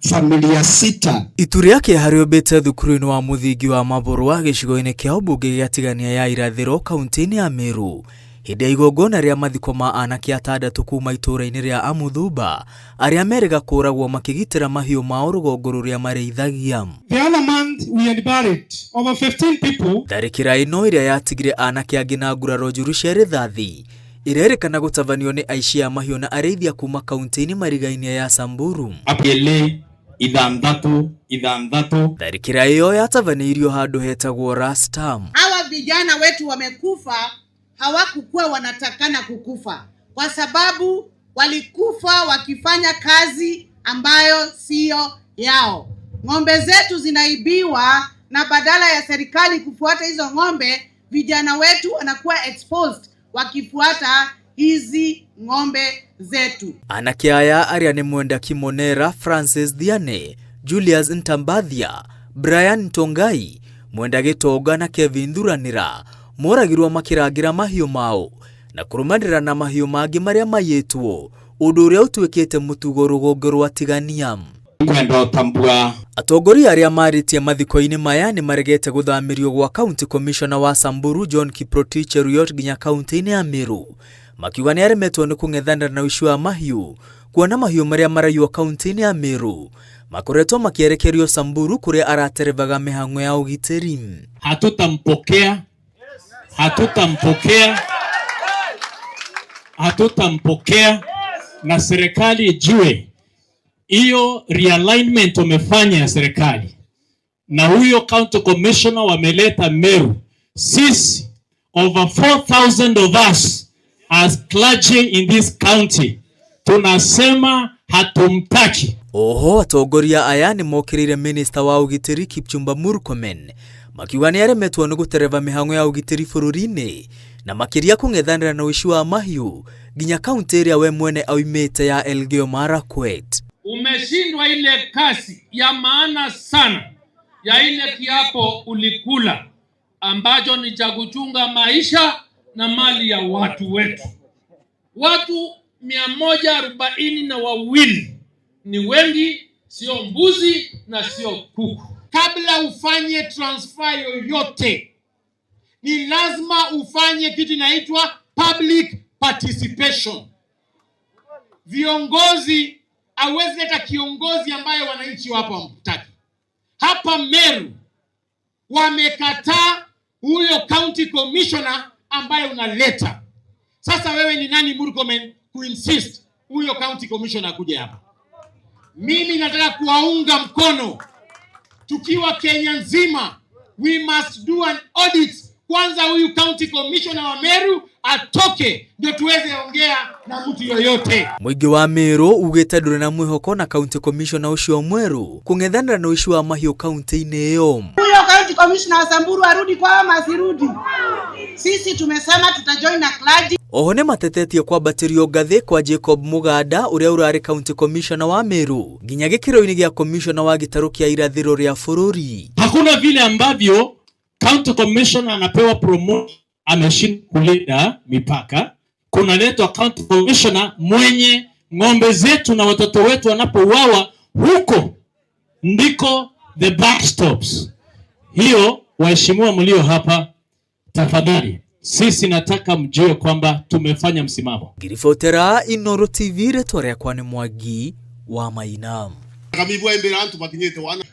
Familia sita. Itu rĩa kĩeha rĩũmbĩte thukuru-inĩ wa mũthingi wa Maborwa gĩcigo-inĩ kĩa ũmbunge gĩa Tigania ya Irathĩro kaunti-inĩ ya Meru hĩndĩ ya igongona rĩa mathiko ma anake atandatũ kuma itũũra-inĩ rĩa Amuthumba arĩa merĩga kũragwo makĩgitĩra mahiũ mao rũgongo rũrĩa marĩithagia. The other month we had buried over 15 people. Tharĩkĩra ĩno ĩrĩa yatigire anake angĩ na nguraro njũru cia rithathi irerĩkana gũtabanio nĩ aici a mahiũ na arĩithia kuma kaunti-inĩ marigainie ya Samburu. Apele ithanthatu ithanthatu. Tharĩkĩra ĩyo yatabanĩirio handũ hetagwo Rastam. Hawa vijana wetu wamekufa, hawakukuwa wanatakana kukufa kwa sababu walikufa wakifanya kazi ambayo siyo yao. Ng'ombe zetu zinaibiwa, na badala ya serikali kufuata hizo ng'ombe, vijana wetu wanakuwa exposed wakifuata hizi ng'ombe zetu. Anake aya arĩa nĩ Mwenda Kimonera, Francis Thiane, Julius Ntambathia, Brian Ntongai, Mwenda Gĩtonga na Kevin Thuranĩra moragirwo makĩrangĩra mahiũ mao na kũrũmanĩra na mahiũ mangĩ marĩa maiyĩtwo, ũndũ ũrĩa ũtuĩkĩte mũtugo rũgongo rwa Tigania. Kwenda ũtambua. Atongoria arĩa marĩtie mathiko-inĩ maya nĩ maregete gũthamĩrio gwa County Commissioner wa Samburu John Kiprotich Cheruiyot nginya kaunti-inĩ ya Meru, makiuga nĩ aremetwo nĩ kũng'ethanĩra na ũici wa mahiũ, kuona mahiũ marĩa maraiywo kaunti-inĩ ya Meru makoretwo makĩerekerio Samburu kũrĩa araterebaga mĩhang'o ya ũgitĩri. Hatutampokea, hatutampokea, hatutampokea, na serikali ijue hiyo realignment wamefanya ya serikali na huyo county commissioner wameleta Meru. Sisi over 4000 of us as clergy in this county tunasema hatumtaki. Oho atongoria aya nĩ mokĩrĩire minista wa ũgitĩri Kipchumba Murkomen makiuga nĩ aremetwo nĩ gũtereba mĩhang'o ya ũgitĩri bũrũri-inĩ na makĩria kũng'ethanĩra na ũici wa mahiũ nginya kaunti ĩrĩa we mwene aumĩte ya Elgeyo Marakwet. Umeshindwa ile kazi ya maana sana ya ile kiapo ulikula ambacho ni cha kuchunga maisha na mali ya watu wetu. Watu 142 ni wengi, sio mbuzi na sio kuku. Kabla ufanye transfer yoyote, ni lazima ufanye kitu inaitwa public participation. Viongozi, hawezi leta kiongozi ambaye wananchi wapo hawamtaki. Hapa Meru wamekataa huyo county commissioner ambaye unaleta. Sasa wewe ni nani Murkomen kuinsist huyo county commissioner akuje hapa? Mimi nataka kuwaunga mkono tukiwa Kenya nzima, we must do an audit kwanza. Huyu county commissioner wa Meru atoke, ndio tuweze ongea na mtu yoyote. Mũingĩ wa Meru ugĩte ndũrĩ na mwĩhoko na county commissioner ũcio mwerũ kũng'ethanĩra na ũici wa mahiũ kaunti-inĩ ĩyo. Huyo county commissioner wa Samburu arudi kwao ama asirudi? Sisi tumesema tutajoin na clergy. Oho nĩ matetetie kwambatĩrio ngathĩ kwa Jacob Muganda ũrĩa ũrarĩ county commissioner wa Meru nginya gĩkĩro-inĩ gĩa commissioner wa gĩtarũ kĩa irathĩro rĩa bũrũri. Hakuna vile ambavyo county commissioner anapewa promotion ameshindwa kulinda mipaka. Kunaletwa county commissioner mwenye ng'ombe zetu na watoto wetu wanapouawa, huko ndiko the buck stops. Hiyo waheshimiwa mlio hapa, tafadhali, sisi nataka mjue kwamba tumefanya msimamo. Ngiribotera Inooro TV, rĩtwa rĩakwa nĩ Mwangi wa Maina. Kamibwa imbere antu bakinyite wana.